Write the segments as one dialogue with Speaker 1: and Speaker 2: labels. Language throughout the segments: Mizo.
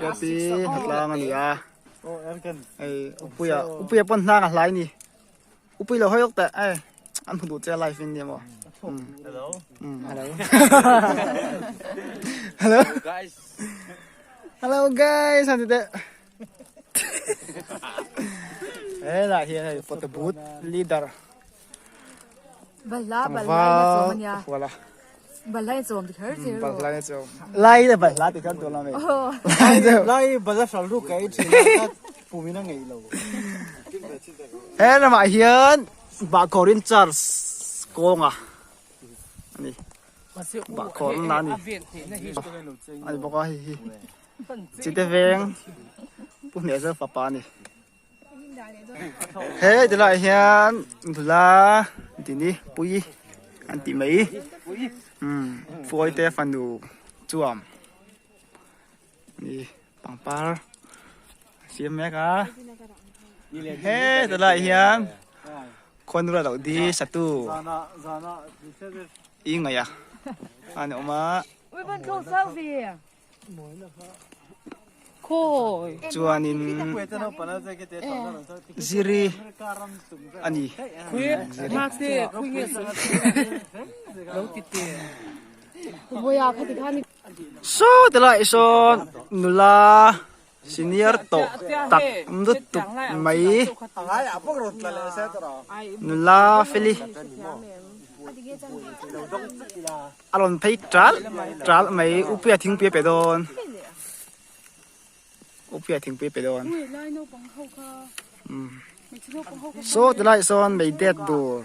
Speaker 1: Happy hnatlang a ni a hei upuia upuia pawn hnang a hlai ni upui lo hawi awk teh ei an hmu duh che a live in nia maw
Speaker 2: Hello
Speaker 1: hello hello
Speaker 2: guys
Speaker 1: hello guys han ti teh helai hian hei photo booth leader
Speaker 3: Balhla balhla in a chawm a nia.
Speaker 1: Huala.
Speaker 3: Balhla in chawm ti kher che ro.
Speaker 1: Balhla in chawm. Lai le balhla ti kher tur la me.
Speaker 3: Lai
Speaker 1: deuh.
Speaker 4: Lai balhla hral ru ka ei thin a ka pumin a ngei lo.
Speaker 1: He ramah hian Bahkhawrin Church kawnga a ni. Bahkhawr na a ni. A ni bawk a hei hi. Chite veng Pu Hnezel fapa a ni. He tilaiah hian nula dini pui an tih mai umm fuaite fanu chuam ni pangpar a siam mek a he tilaiah hian khuanu ruat loh di satu i ngaih a a ni awm a. Chuanin ziri a ni saw ti lai sawn nula senior tawh tak lutuk mai nula feli. A rawn phei ṭal ṭal mai upuia thingpui a pe dawn upuia thingpui a pe dawn saw ti lai sawn mei det tur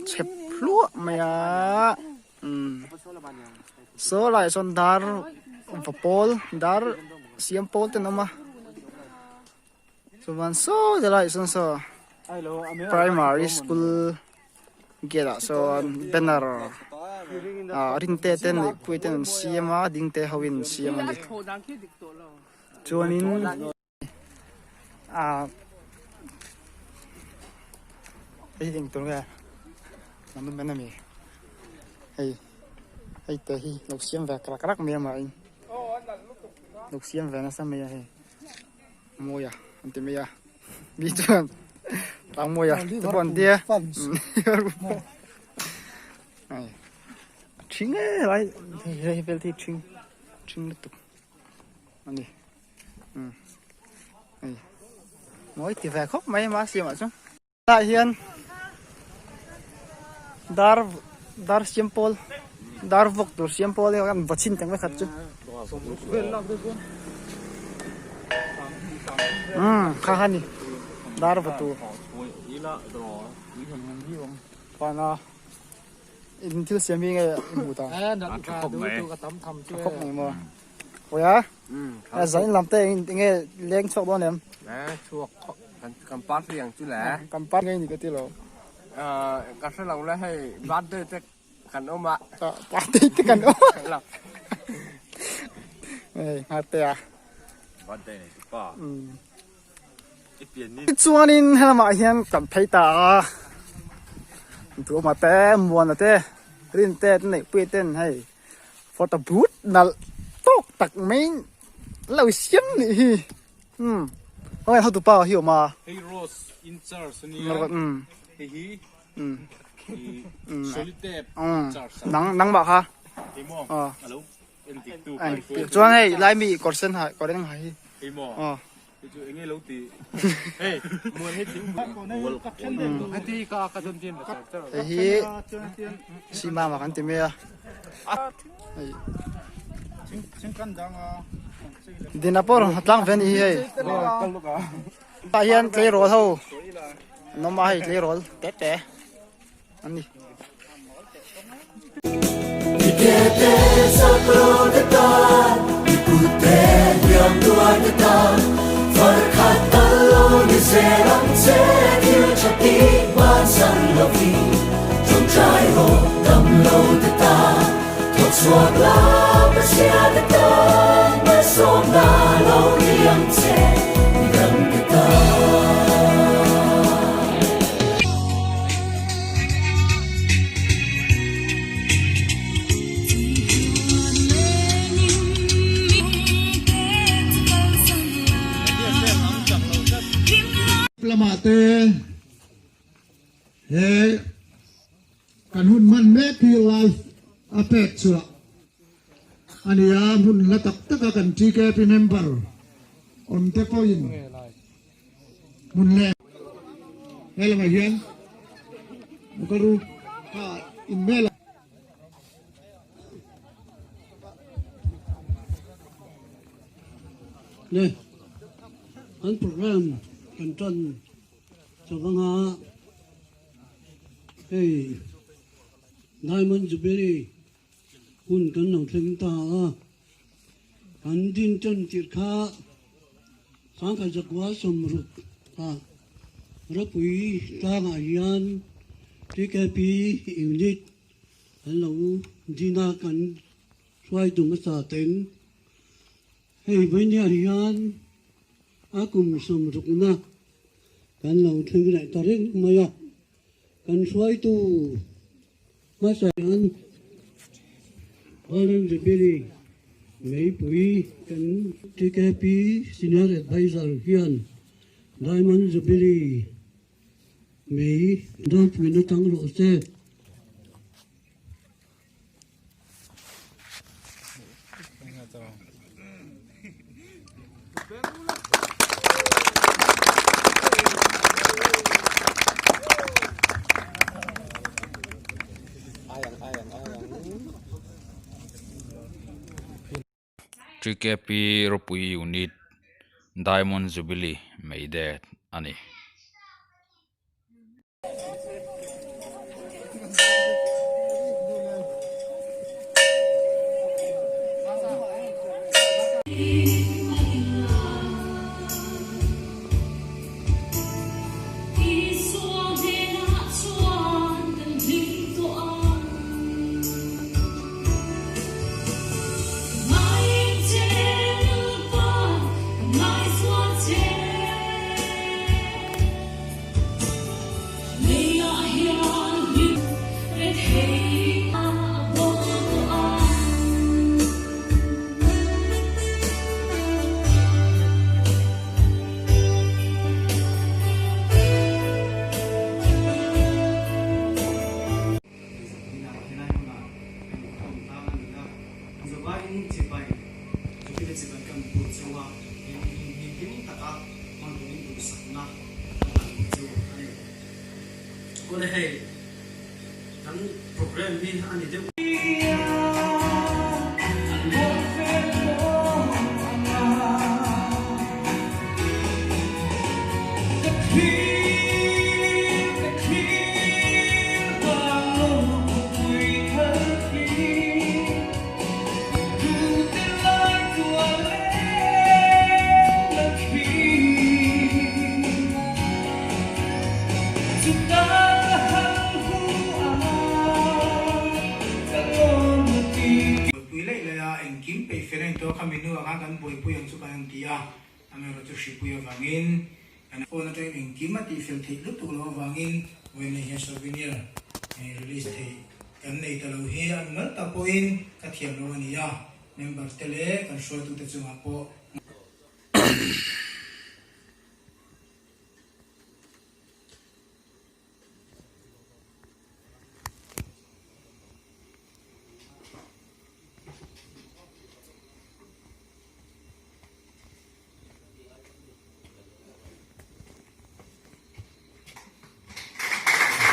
Speaker 1: chhep hluah mai a saw lai sawn dar va pawl dar siam pawl te an awm a chuan saw ti lai sawn saw primary school gate ah sawn banner ah rinte te neihpui ten an siam a dingte ho in an siam a ni chuanin ah hei eng tur nge monument a ni hei hei te hi lo siam ve rak rak mai a mah in lo siam ve nasa mai a hei mawi a an ti mai a. Mi chuan tlang mawi a te pawh an tia ai a thing e lai hei hei vel te hi thing thing lutuk ani um hei mawi ti ve khawp mai mahse mah chuan tah hian dar dar siam pawl dar vawk tur siam pawl hi an va chhin teng vekhat chu umm kha kha ni dar va tur pana in thil siam hi nge i hmuh ta tha khawp mai maw hawi a zan in lam te eng nge leng chhuak dawn em
Speaker 2: chhuak kan party ang chu le
Speaker 1: kan party ngei ni ka ti lo
Speaker 2: ka hre lo le hei birthday te kan awm a
Speaker 1: birthday te kan awm a hei nghate a
Speaker 2: birthday nei tu pa i pian ni
Speaker 1: chuanin helamah hian kan phei ta a duhawma te muana te rin te neihpuia ten hei photo booth nalh tawk tak mai lo siam nih hi umm hei hotu pa hi awm a
Speaker 5: hei rose in charge ania hei hi solitaire charge
Speaker 1: nang nangmah kha
Speaker 5: hei maw alo en dik tu
Speaker 1: chuan hei lai mi kawr sen ha kawr eng ha hi
Speaker 5: hei maw hei chu enge lo ti hei muan hei thing
Speaker 1: hei hi sima mah kan ti mai a hei dina pawh rawn tlang ve a ni hi hei tah hian tleirawl ho an awm a hei tleirawl te te an ni.
Speaker 6: lamah te he kan hun hman mek hi live a pek chhuah a ni a, hmun hla tak taka kan TKP member awm te pawhin hmun leh he lamah hian Mukaru kha inmel a.
Speaker 7: Le kan program kan tan chavanga hei Diamond Jubilee hun kan lo thleng ta a, kan din tan tirh kha sangkhat zakua sawmruk ah ropui tlangah hian TKP unit Kan lo din a, kan hruaitu hmasa ten hei vawinia hian a kum sawmrukna kan lo thleng leh ta reng mai a, kan hruaitu hmasa hian Golden Jubilee meipui kan TKP Senior Advisor hian Diamond Jubilee Mei ropuina tang rawh se.
Speaker 8: TKP ropui unit Diamond Jubilee May Day a ni.
Speaker 4: Zavaiin chibai Jupiter chibai kan bur cheu a, he hun hi hlim taka hman turin duhsakna ka hlan cheu a ni. Awle hei kan program hi a ni deuh.
Speaker 9: Buaipui laih laih a, engkim peih fel a ni tawh a, khami hnuah khan kan buaipui ang chu kan han ti a, amaherawhchu hripui avangin kan phone atangin engkim a tihfel theih lutuk loh avangin vawiin hian souvenir release theih kan nei ta lo hi a mal tak pawhin ka thiam lo a ni a, member te leh kan hruaitute chungah pawh.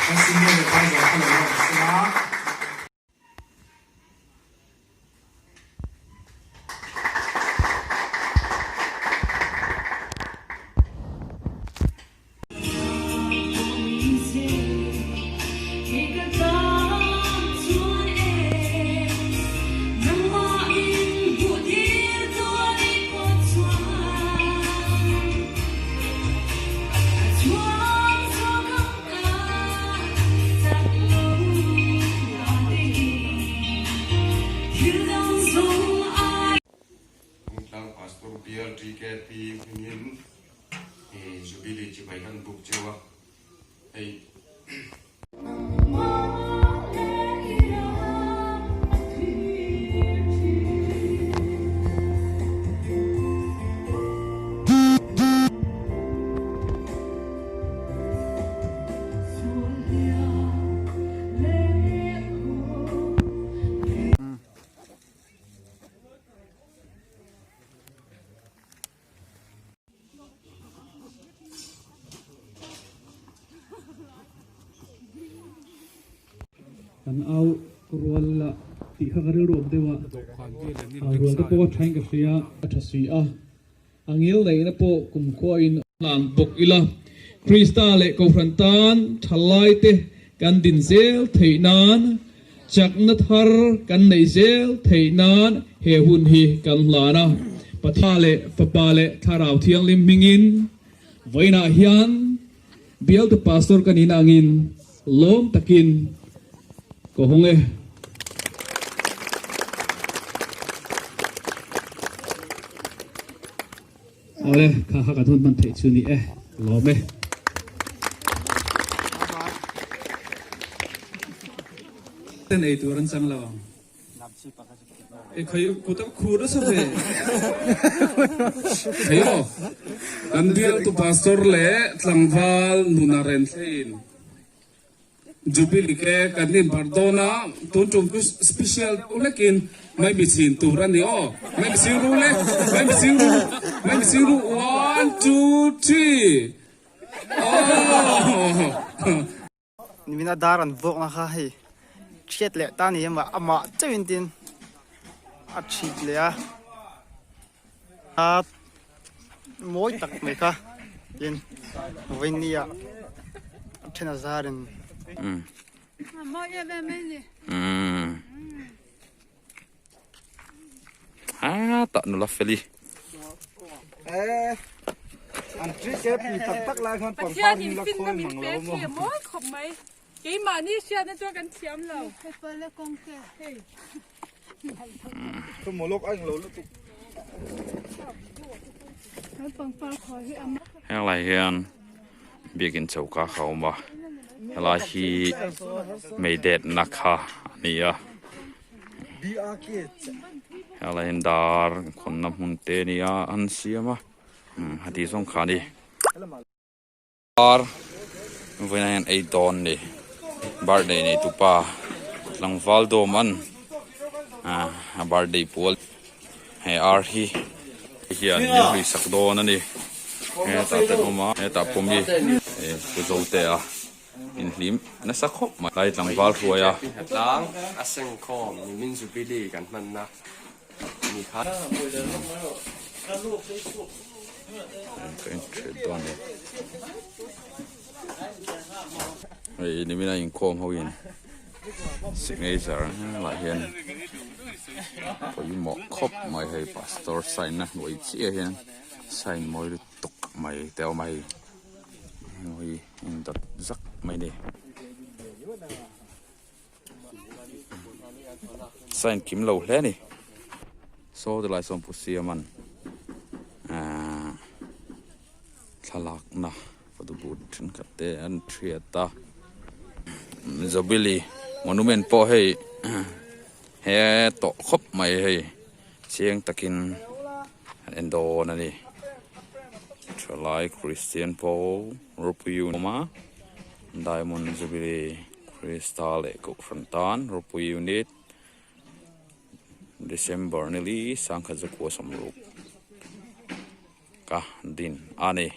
Speaker 9: Kan senior advisor kha lo lawm sela.
Speaker 10: Bungtlang Pastor Bial TKP hmingin Jubilee chibai kan buk cheu a, hei.
Speaker 11: Kan au rual la tih kha ka rilru awm deuh a, au rual te pawh a thain ka hria. A tha si a, a ngil neihna pawh kumkhuain hlan bawk ila, Krista leh Kohhran tan thalaite kan din zel theih nan, chakna thar kan neih zel theih nan he hun hi kan hlan a. Pathian leh Fapa leh Thlarau Thianghlim hmingin vawiinah hian Bialtu Pastor ka nihna angin lawm takin ka hawng e. Awle, kha kha kan hun hman theih chu ni e, lawm e. Ten ei tur an chang lo ang. E khai kut a khur nasa ve.
Speaker 12: Hei aw, kan bialtu pastor leh tlangval nuna ren thlein Jubilee ke kan inbarh dawn a, tun tum chu special deuh hlekin mai chin tur a ni aw. Mai ching ru le, mai ching ru, mai ching ru, one, two, three, aww.
Speaker 1: Nimina dar an vuakna kha hei thiat leh ta ni amah amah chauhin tin a thit leh a a mawi tak mai kha tin vawiin ah a then a zar in.
Speaker 8: A tah nula feli.
Speaker 3: Pathian in finna min pe khi a mawi khawp mai. Keimahni hriatna chuan kan thiam lo. Hei.
Speaker 8: Heng lai hian biakin choka kha a awm a helai hi meidetna kha a ni a. Helai hian dar khawnna hmun te a ni a an siam a heti zawng kha a ni dar vawiinah hian ei dawn a ni birthday nei tupa tlangval dawm an a birthday pual he ar hi hian min hlui sak dawn a ni hetah te an awm a hetah pawh mi pu zote a. Inhlim nasa khawp mai. Lai tlangval hruai a.
Speaker 2: Tlang a sengkhawm nimin Jubilee kan hmanna ni kha.
Speaker 8: Ka inthiat dawn ni. Hei nimin a inkhawm ho in signature lah hian pawimawh khawp mai hei pastor sign na hnuai chiah hian sign mawi lutuk mai te a awm a hei. Hei in dawt zak mai ni. Sign kim lo hle ni. Saw ti lai sawn pu siaman ahh thlalakna photo booth thenkhat te an thiat a. Jubilee monument pawh hei he tawh khawp mai hei chiang takin an en dawn a ni. Thalai Kristian pawl ropui unit awm a, Diamond Jubilee Krista leh Kohhran tan ropui unit December nili sangkhat zakua sawmruk ka din a ni.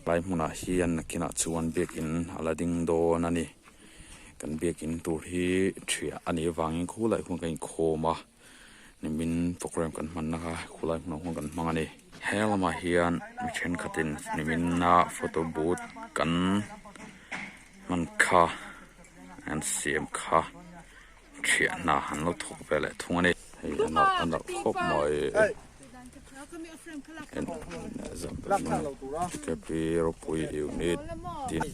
Speaker 8: Lai hmunah hian nakinah chuan biakin a la ding dawn a ni. Kan biakin tur hi thiah a nih avangin khulai huan kan inkhawm a. Nimin program kan hmanna kha khulai hmunah huan kan hmang a ni. He lamah hian mi thenkhatin nimina photo booth kan hman kha an siam kha thiahna an lo thawk ve leh thung a ni. Hei a nalh a nalh khawp mai kepi ropui unit tin.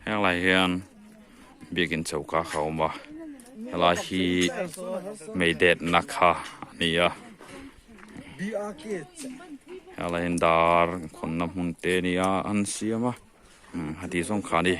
Speaker 8: Heng lai hian biakin choka kha a awm a helai hi meidetna kha a ni a helai hian dar khawnna hmun te a ni a an siam a heti zawng kha a ni.